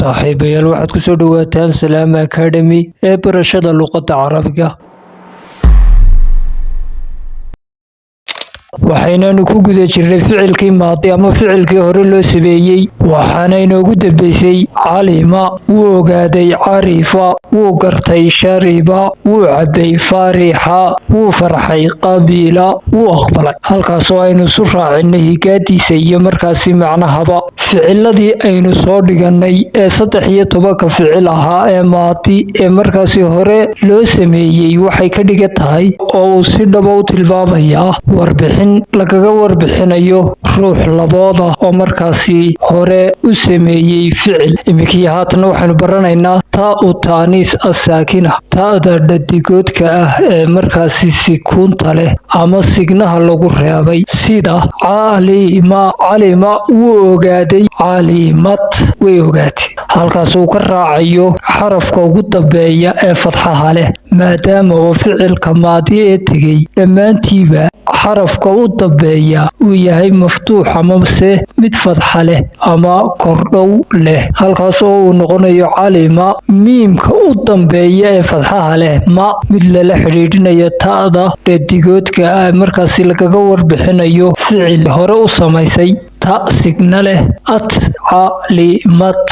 Saaxiibayaal, waxaad ku soo dhawaataan Salaama Academy ee barashada luqadda Carabiga. Waxaynanu ku guda jirnay ficilkii maadi ama ficilkii hore loo sameeyey. Waxaana inoogu dambeysay calima, wuu ogaaday; carifa, wuu gartay; shariba, wuu cabay; farixa, wuu farxay; qabila, wuu aqbalay. Halkaasoo aynu isu raacinay higaadiisa iyo markaasi macnahaba. Ficiladii aynu soo dhiganay ee 13-ka ficil ahaa ee maadi ee markaasi hore loo sameeyey waxay ka dhigan tahay oo uu si dhaba u tilmaamayaa warbixin lagaga warbixinayo ruux labooda oo markaasi hore u sameeyey ficil. Iminkii haatana waxaynu baranaynaa taa u taaniis asaakina, ta'da dhadigoodka ah ee markaasi sikuunta leh ama signaha lagu reebay, sida calima. Calima, wuu ogaaday; calimad, way ogaatay. Halkaas uu ka raacayo xarafka ugu dambeeya ee fadxaha leh, maadaama uu ficilka maadi ee tegey dhammaantiiba xarafka u dambeeya uu yahay maftuux amase mid fadxa leh ama kordhow leh. Halkaas oo uu noqonayo calima, miimka u dambeeya ee fadxaha leh ma mid lala xidhiidhinayo ta'da dhadigoodka ah markaasi lagaga warbixinayo ficil hore u samaysay ta signa leh. At calimad,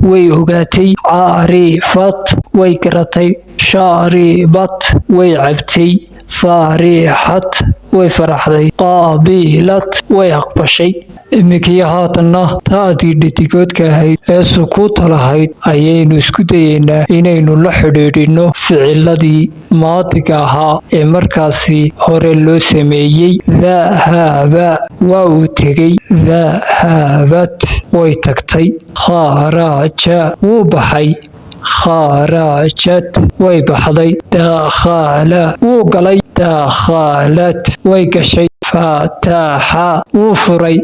way ogaatay; carifat, way garatay; sharibat, way cabtay; farixat, way faraxday; qaabilat, way aqbashay. Iminkii haatanna ta'dii dhadigoodka ahayd ee sukuuta lahayd ayaynu isku dayeynaa inaynu la xidhiidhino ficiladii maadiga ahaa ee markaasi hore loo sameeyey. Dahaba, waa uu tegey; dahabat, way tagtay; kharaja, wuu baxay; kharajat, way baxday; dakhala, wuu galay; dakhalat, way gashay; fataxa, wuu furay;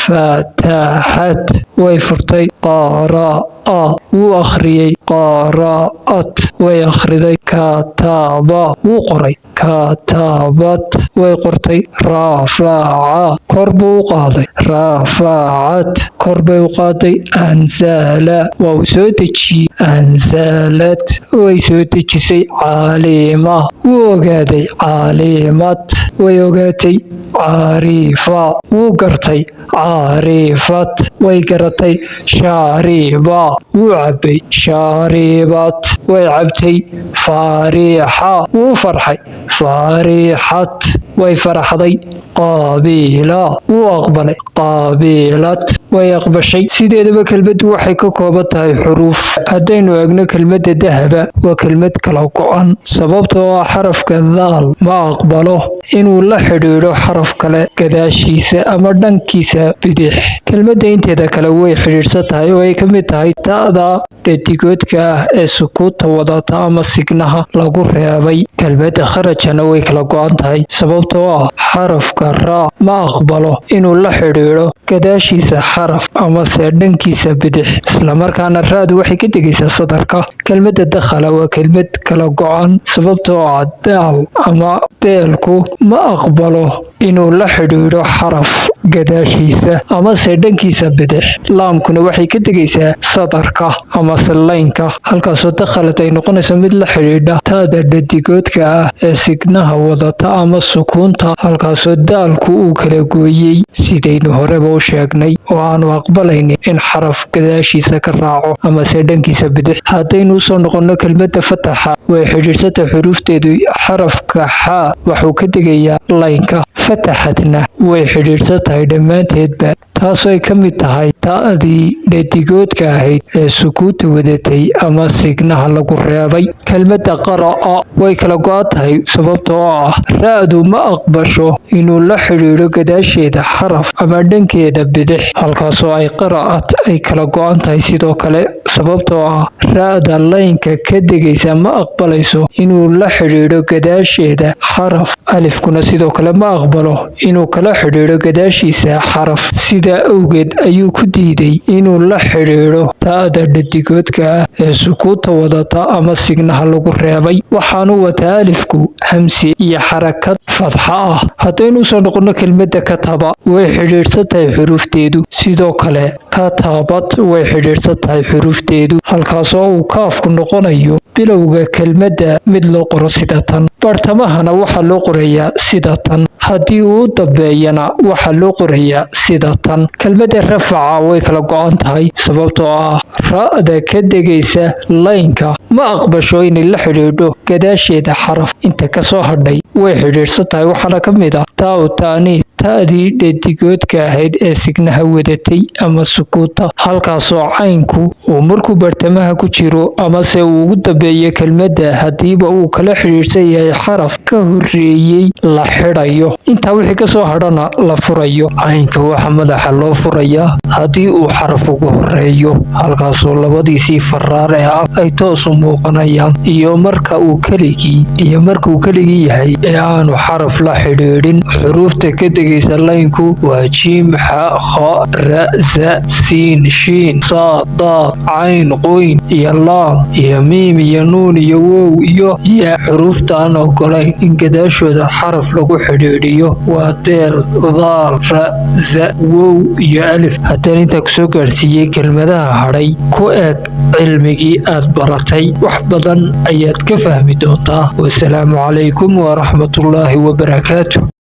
fataxat, way furtay; qara'a, wuu akhriyey; qara'at, way akhriday; kataba, wuu qoray; katabat, way qortay; rafaca, kor buu u qaaday; rafacat, kor bay u qaaday; anzala, waa uu soo dejiyey; anzalat, way soo dejisay; calima, wuu ogaaday; calimat, way ogaatay; carifa, wuu gartay; carifat, way garatay; shariba, wuu cabay; sharibat, way cabtay; farixa, wuu farxay; farixat, way faraxday; qaabila, wuu aqbalay; qaabilat, way aqbashay. Sideedaba kelmaddu waxay ka kooban tahay xuruuf. Haddaynu eegno kelmadda dahaba, waa kelmad kala go-an, sababtoo ah xarafka daal ma aqbalo inuu la xidhiidho xaraf kale gadaashiisa ama dhankiisa bidix. Kelmadda inteeda kale way xidhiidhsan tahay, oo ay ka mid tahay ta'da dhadigoodka ah ee sukuuta wadata ama signaha lagu reebay. Kelmadda kharajana way kala go-an tahay, sababtoo ah xarafka raa ma aqbalo inuu la xidhiidho gadaashiisa xaraf amase dhankiisa bidix, islamarkaana raadu waxay ka degaysaa sadarka. Kelmadda dakhala waa kelmad kala go-an, sababtoo ah daal ama deelku ma aqbalo inuu la xidhiidho xaraf gadaashiisa amase dhankiisa bidix. Laamkuna waxay ka degaysaa sadarka amase laynka, halkaasoo dakhalad ay noqonayso mid la xidhiidha taada dhadigoodka ah ee signaha wadata ama sukuunta, halkaasoo daalku uu kala gooyey sidaynu horeba u sheegnay, oo aanu aqbalaynin in xaraf gadaashiisa ka raaco amase dhankiisa bidix. Haddaynu usoo noqonno kelmadda fataxa, way xidhiidhsanta xuruufteedu. Xarafka xaa waxuu ka degayaa laynka. Fataxadna way xidhiidhsan tahay dhammaanteedba, taasoo ay ka mid tahay ta'dii dhadigoodka ahayd ee sukuuta wadatay ama signaha lagu reebay. Kelmadda qara'a way kala go-an tahay, sababtoo ah ra'du ma aqbasho inuu la xidhiidho gadaasheeda xaraf ama dhankeeda bidix, halkaasoo ay qara'at ay kala go-an tahay sidoo kale, sababtoo ah ra'da laynka ka degaysa ma aqbalayso inuu la xidhiidho gadaasheeda xaraf. Alifkuna sidoo kale ma aqbalo inuu kala xidhiidho gadaashiisa xaraf. Sidaa awgeed ayuu ku diiday inuu la xidhiidho ta'da dhadigoodka ah ee sukuuta wadata ama signaha lagu reebay. Waxaanu wataa alifku hamsi iyo xarakad fadxa ah. Haddaynu usoo noqonno kelmadda kataba, way xidhiidhsan tahay xuruufteedu. Sidoo kale katabad way xidhiidhsan tahay xuruufteedu. Xuruufteedu, halkaasoo uu kaafku noqonayo bilowga kelmadda mid loo qoro sida tan, bartamahana waxaa loo qorayaa sida tan, haddii uu dambeeyana waxaa loo qorayaa sida tan. Kelmadda rafaca way kala go'an tahay, sababtoo ah ra'da ka degaysa laynka ma aqbasho inay la xidhiidho gadaasheeda xaraf. Inta ka soo hadhay way xidhiidhsan tahay, waxaana ka mid ah taa taaniis, ta'dii dhedigoodka ahayd ee signaha wadatay ama sukuuta, halkaasoo caynku uu markuu bartamaha ku jiro amase uu ugu dambeeyo kelmadda, haddiiba uu kala xidhiidhsan yahay xaraf ka horreeyey, la xidhayo. Intaa wixii ka soo hadhana la furayo. Caynka waxa madaxa loo furayaa haddii uu xaraf ugu horeeyo, halkaasoo labadiisii faraar ee ah ay toos u muuqanayaan, iyo markuu keligii yahay ee aanu xaraf la xidhiidhin. Xuruufta ka degaysa laynku waa jiim, xa, kha, ra, za, siin, shiin, saa, daad, cayn, qoyn iyo laam iyo miim iyo nuun iyo wow iyo ya. Xuruufta aan ogolayn in gadaashooda xaraf lagu xidhiidhiyo waa deel, daal, ra, za, wow iyo alif. Haddaan intaa kusoo gaadhsiiyey kelmadaha hadhay, ku eg cilmigii aad baratay, wax badan ayaad ka fahmi doontaa. Wasalaamu calaykum waraxmatullaahi wabarakaatu.